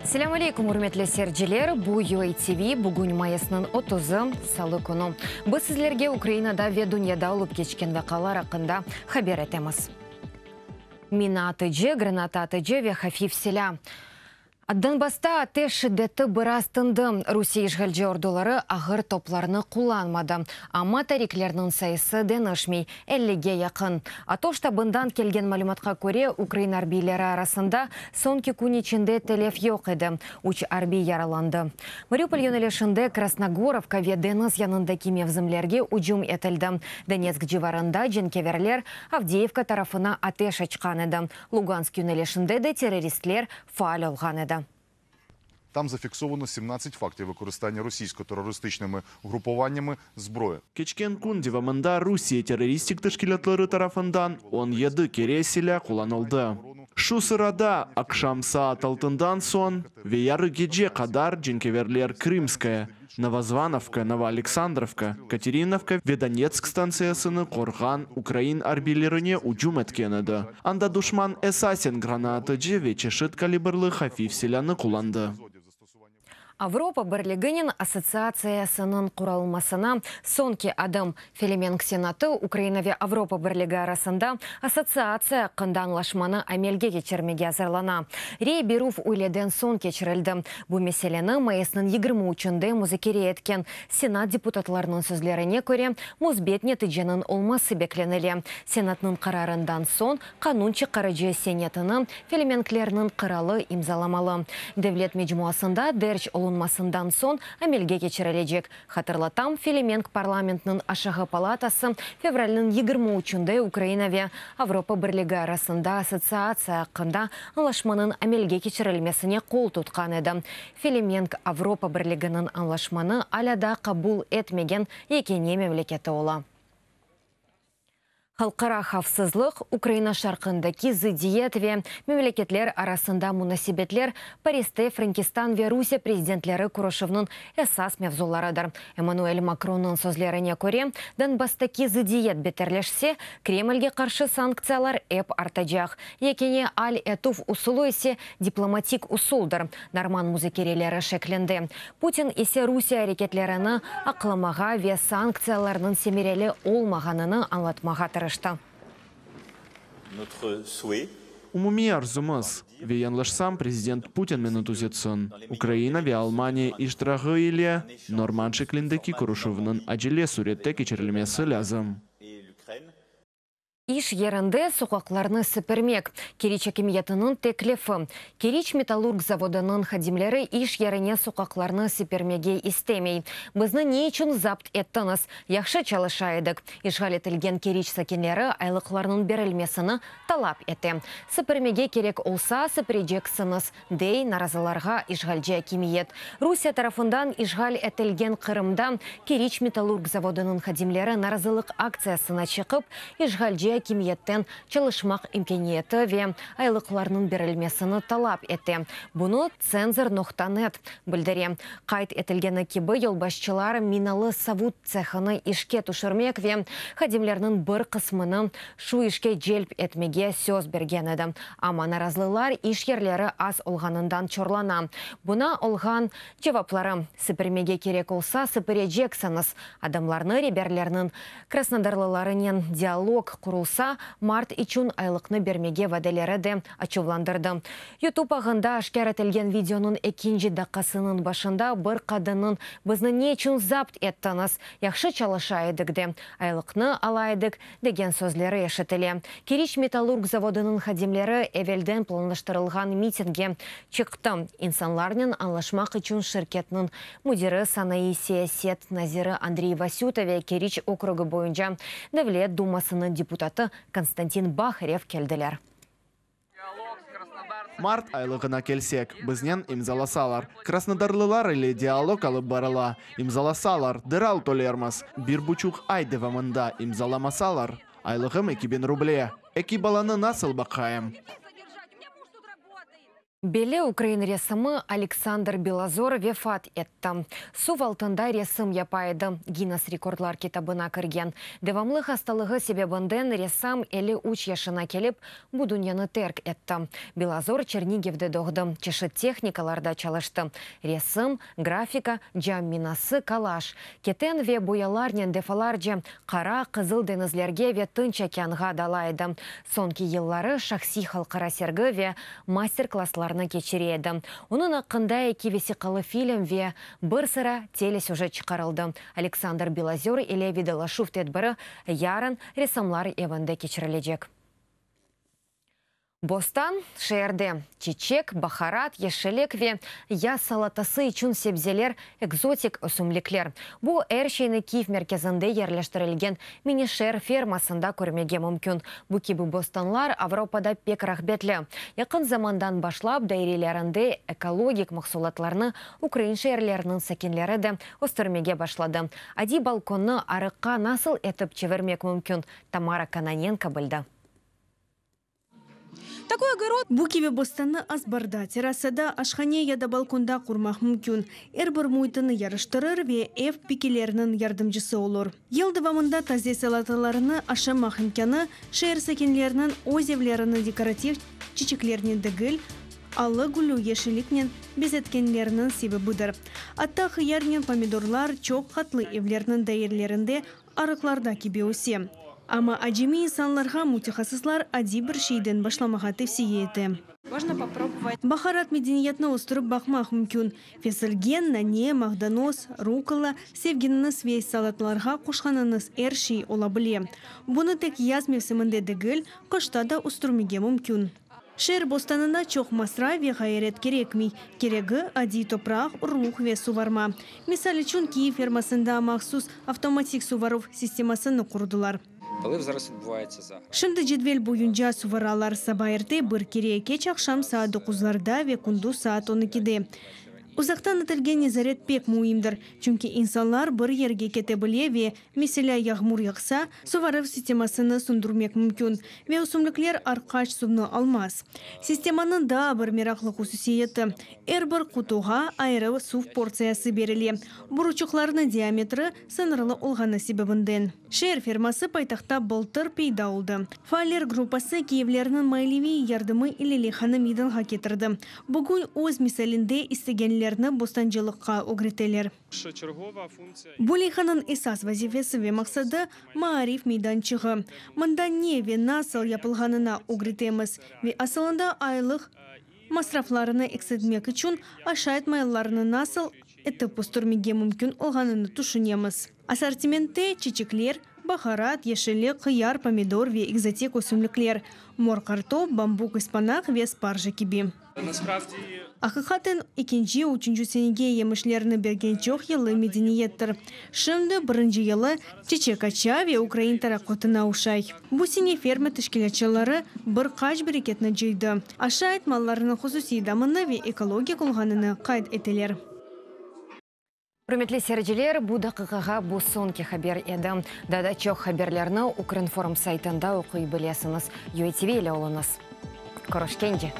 Selâm aleyküm, ürmetli seyirciler! Bu UATV, bugün mayısnıñ otuzı, salı künü. Biz sizlerge Ukrainada ve dünyada olıp keçken vaqialar aqqında haber etemiz. Mina atıcı, granata atıcı ve hafif silâ. Donbassta ateş şiddeti biraz tındı, Rusiye işğalci orduları ağır toplarnı qullanmadı, amma tariklerniñ sayısı deñişmey, ellige yaqın. ATO ştabından kelgen malümatqa köre, ukrain arbiyleri arasında soñki kün içinde telef yoq edi, üç arbiy yaralandı. Mariupol yönelişinde Krasnogorovka ve deñiz yanındaki mevzimlerge ücüm etildi. Donetsk civarında cenkeverler Avdeyevka tarafına ateş açqan edi. Lugansk yönelişinde de terroristler faal olğan edi. Там зафіксовано 17 фактів використання російсько-терористичними угрупованнями зброї. Keçken kün devamında Rusiye terroristik teşkilâtları tarafından 17 kere silâ qullanıldı. Şu sırada, aqşam saat altından soñ ve yarı gece qadar cenkeverler Krımskaya, Novozvanovka, Novoaleksandrovka, Katerinovka ve Donetsk stantsiyasını qoruğan ukrain arbiylerine ücüm etken edi. Anda duşman esasen granatatıcı ve çeşit kalibrli hafif silânı qullandı. Avropa Birliginen assotsiatsiyasınıñ qurulmasına soñki adım, Felemenk Senatı Ukraina ve Avropa Birligi arasında assotsiatsiya aqqında añlaşmanı amelge keçirmege azırlana. Rey berüv üyleden soñ keçirildi. Bu meseleni mayısnıñ 23-ünde muzakere etken Senat deputatlarınıñ sözlerine köre, müsbet neticeniñ olması beklenile. Senatnıñ qararından soñ qanun çıqarıcı senetini Felemenklerniñ qıralı imzalamalı. Devlet mecmuasında derc olunmasından soñ amelge keçirilecek. Hatırlatam, Felemenk parlamentiniñ aşağı palatası fevralniñ 23-ünde Ukraina ve Avropa Birligi arasında assotsiatsiya aqqında añlaşmanıñ amelge keçirilmesine qol tutqan edi. Felemenk Avropa Birliginiñ añlaşmanı alâ daa qabul etmegen yekâne memleketi ola. Halqara havfsızlıq, Ukraina şarqındaki zıddiyet ve memleketler arasında munasebetler Pariste Frenkistan ve Rusiye prezidentleri körüşüvniñ esas mevzularıdır. Emmanuel Makronnıñ sözlerine köre, Donbasstaki zıddiyet beterleşse, Kremlge qarşı sanktsiyalar ep artacaq. Yekâne al etüv usulı ise diplomatik usuldır, Norman muzakereleri şeklinde. Putin ise Rusiye areketlerini aqlamağa ve sanktsiyalarnıñ semereli olmağanını añlatmağa tırıştı. Umumiy arzumız, ve yañlışsam, prezident Putin meni tüzetsin, Ukraina ve Almaniya iştirağı ile Normand şeklindeki körüşüvniñ acele sürette keçirilmesi lâzim. İş yerinde soqaqlarnı sipirmek, Keriç akimiyetiniñ teklifi. Keriç metallurg zavodınıñ hadimleri iş yerine soqaqlarnı sipirmege istemey. Bizni ne içün zapt ettiñiz? Yahşı çalışa edik. İşğal etilgen Keriç sakinleri aylıqlarnıñ berilmesini talap ete. Sipirmege kerek olsa, sipireceksiñiz, dey narazılarğa işğalci akimiyet. Rusiye tarafından işğal etilgen Qırımda Keriç metallurg zavodınıñ hadimleri narazılıq aktsiyasına çıqıp, işğalci akimiyetten çalışmaq imkâniyeti ve aylıqlarnıñ berilmesini talap ete. Bunı Tsenzor noqta net bildire. Qayd etilgeni kibi, yolbaşçılar minalı savut tsehini işke tüşürmek ve hadimlerniñ bir qısmını şu işke celp etmege söz bergen edi. Amma narazlılar iş yerleri az olğanından çorlana. Buna olğan cevapları, Sipirmege kerek olsa, sipireceksiñiz. Adamlarnı reberlerniñ krasnodarlılarınen dialog qurulsa, mart içün aylıqnı bermege vadeleri de açuvlandırdı. YouTube ağında aşkâr etilgen videonıñ ekinci daqqasınıñ başında bir qadınnıñ Bizni ne içün zapt ettiñiz? Yahşı çalışa edik de, aylıqnı ala edik, degen sözleri eşitile. Keriç metallurg zavodınıñ hadimleri evelden planlaştırılğan mitingge çıqtı. İnsanlarnen añlaşmaq içün şirketniñ müdiri, sanayı siyaset naziri Andrey Vasüta ve Keriç okrugı boyunca Devlet dumasınıñ deputatı Konstantin Baharev keldiler. Mart aylığına kelsek, biznen imzalasalar, krasnodarlılar ile dialog alıp barıla, imzalasalar, deral tölermiz. Bir buçuq ay devamında imzalamasalar, aylığım 2000 ruble. Eki balanı nasıl baqayım? Belli ukrain ressamı Aleksandr Bilozor vefat etti. Suv altında resim yapa edi, Ginnes rekordlar kitabına kirgen. Devamlı hastalığı sebebinden ressam 53 yaşına kelip, bu dünyanı terk etti. Bilozor Çernigivde doğdı, çeşit tehnikalarda çalıştı, resim, grafika, cam minası, kollaj. Keten ve boyalarnen defalarca Qara, Qızıl deñizlerge ve Tınç okeanğa dala edi. Soñki yılları şahsiy halqara sergi ve master-klasslarnı keçire edi. Onıñ aqqında eki vesiqalı film ve bir sıra telesüjet çıqarıldı. Aleksandr Bilozör ile vedalaşuv tedbiri yarın Ressamlar evinde keçirilecek. Bostan, şeerde çiçek, baharat, yeşillik ve yaz salatası içün sebzeler, ekzotik ösümlikler. Bu er şeyni Kiyev merkezinde yerleştirilgen mini-şeer fermasında körmege mümkün. Bu kibi bostanlar Avropada pek rağbetli. Yaqın zamandan başlap dairelerinde ekologik mahsulatlarnı ukrain şeerleriniñ sakinleri de östürmege başladı. Adiy balkonnı arıqqa nasıl etip çevirmek mümkün, Tamara Kononenko bildi. Bu kibi bostannı azbarda, terrasada, aşhane ya da balkonda qurmaq mümkün. Er bir müitini yaraştırır ve ev bikeleriniñ yardımcısı olur. Yıl devamında taze salatalarnı aşamaq imkânı şeer sakinleriniñ öz evlerini dekorativ çiçeklernen degil, allı-güllü yeşilliknen bezetkenleriniñ sebebidir. Atta hıyarnen pomidorlar çoq qatlı evlerniñ dairelerinde arıqlarda kibi öse. Amma acemiy insanlarğa mütehassıslar adiy bir şeyden başlamağa tevsiye ete. Baharat medeniyetini östürip baqmaq mümkün, fesilgen, nane, mağdanoz, rukola, sevgeniñiz ve salatlarğa qoşqanıñız er şey ola bile. Bunı tek yaz mevsiminde degil, qışta da östürmege mümkün. Şeer bostanına çoq masraf ve ğayret kerekmey. Keregi, adiy topraq, urluq ve suvarma. Misal içün, Kiyev fermasında mahsus avtomatik suvaruv sistemasını qurdılar. Şimdi cedvel boyunca suvaralar, saba erte bir kere, keç aqşam saat doquzlarda ve kündüz saat on ekide. Uzaqtan etilgen nezaret pek müimdir, çünki insanlar bir yerge kete bile ve Meselâ, yağmur yağsa, suvaruv sistemasını söndürmek mümkün ve ösümlikler artqaç suvnı almaz. Sistemanıñ daa bir meraqlı hususiyeti, er bir qutuğa ayrı suv portsiyası berile, boruçıqlarnıñ diametri sıñırlı olğanı sebebinden. Şeer ferması paytahtta bıltır peyda oldı. Faaller gruppası kiyevlerniñ maliyeviy yardımı ile leyhanı meydanğa ketirdi. Bugün öz misalinde istegenlerni bostancılıqqa ögreteler. Bu leyhanıñ esas vazifesi ve maqsadı, maarif meydançığı. Mında ne ve nasıl yapılğanına ögretemiz ve asılında aylıq masraflarını eksiltmek içün aşayt mayallarını nasıl etip östürmege mümkün olğanını tüşünemiz. Assortimentte, çiçekler, baharat, yeşillik, hıyar, pomidor ve ekzotik ösümlikler, mor qartop, bambuk, ıspanaq ve sparja kibi. Aqiqaten, ekinci, üçünci senege yemişlerini bergen çoq yıllı medeniyettir. Şimdi birinci yılı çiçek aça ve ukrain teraqqotına oşay. Bu sene ferma teşkilâtçıları bir qaç bereketni cıydı. Aşayt mallarınıñ hususiy damını ve ekologik olğanını qayd eteler. Ürmetli seyirciler, bu daqiqağa bu soñki haber edi. Daa da çoq haberlerni Ukrinform saytında oquy bilesiñiz. UATV ile oluñız. Körüşkence!